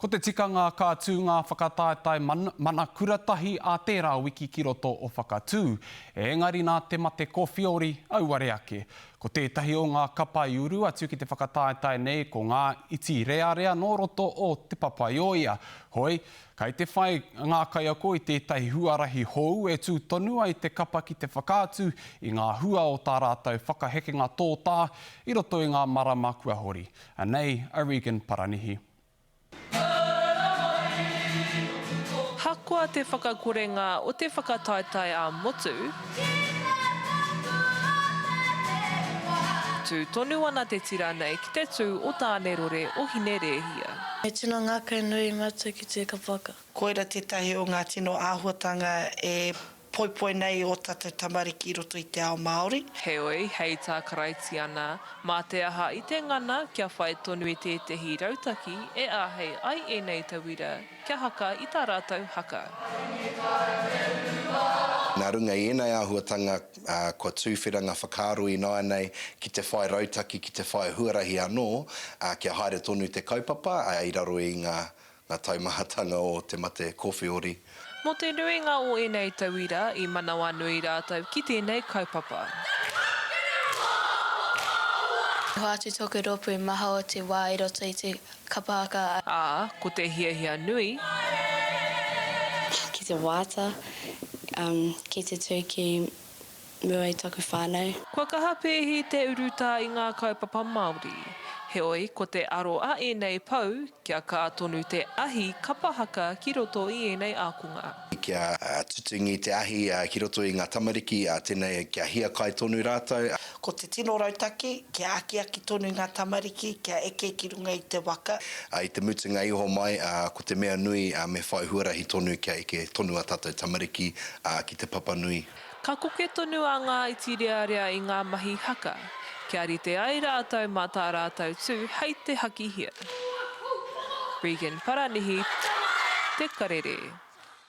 Ko te tikanga ka tū ngā whakataetae mana kura tahi ā tērā wiki ki roto o Whakatū. Engari nā te mate kowhiori, auare ake. Ko tētahi o ngā kapa i uru atu ki te whakataetae nei ko ngā iti rearea nō roto o Te Papaioea. Hoi, kai te whai ngā kaiako i tētahi huarahi hou e tū tonu ai te kapa ki te whakaatu i ngā hua o tā rātou whakahekenga tōtā i roto i ngā marama kua hori. Anei a Regan Paranihi. Hakoa te whakakorenga o te whakataetae ā-motu, tū tonu ana te tira nei ki te tū o Tānerore o Hinerēhia. He tino ngākau nui mātou ki te kapaka. Koira tētahi o ngā tino āhuatanga e poipoi nei ō tātou tamariki i roto i te ao Māori. Heoi, hei tā Karaitiana, mā te aha i te ngana kia whai tonu i tētehi rautaki e āhei ai ēnei tauira kia haka i tā rātou haka. Nā runga i ēnei āhuatanga, kua tūwhera ngā whakaaro ināianei ki te whai rautaki, ki te whai huarahi anō, kia haere tonu te kaupapa i raro i ngā Ngā taumahatanga o te mate kōwheori. Mō te nuinga o ēnei tauira i manawanui rātou ki tēnei kaupapa. I hoatu tōku rōpū maha o te wā i roto i te kapa haka. Ā, ko te hiahia nui. Ki te wāta, ki te tū ki mua i taku whānau. Kua kaha pēhi te urutā i ngā kaupapa Māori. Heoi, ko te aro a ēnei pou, kia kā tonu te ahi kapa haka ki roto i ēnei ākonga. Kia tutungi te ahi ki roto i ngā tamariki, tēnei kia hiakai tonu rātou. Ko te tino rautaki, kia akiaki tonu ngā tamariki, kia eke ki runga i te waka. I te mutunga iho mai, ko te mea nui me whai huarahi tonu kia eke tonu ā tātou tamariki ki te papa nui. Ka koke tonu a Ngā Iti Rearea i ngā mahi haka, kia rite ai rātou mā tā rātou tū hei te hakihea. Regan Paranihi, Te Karere.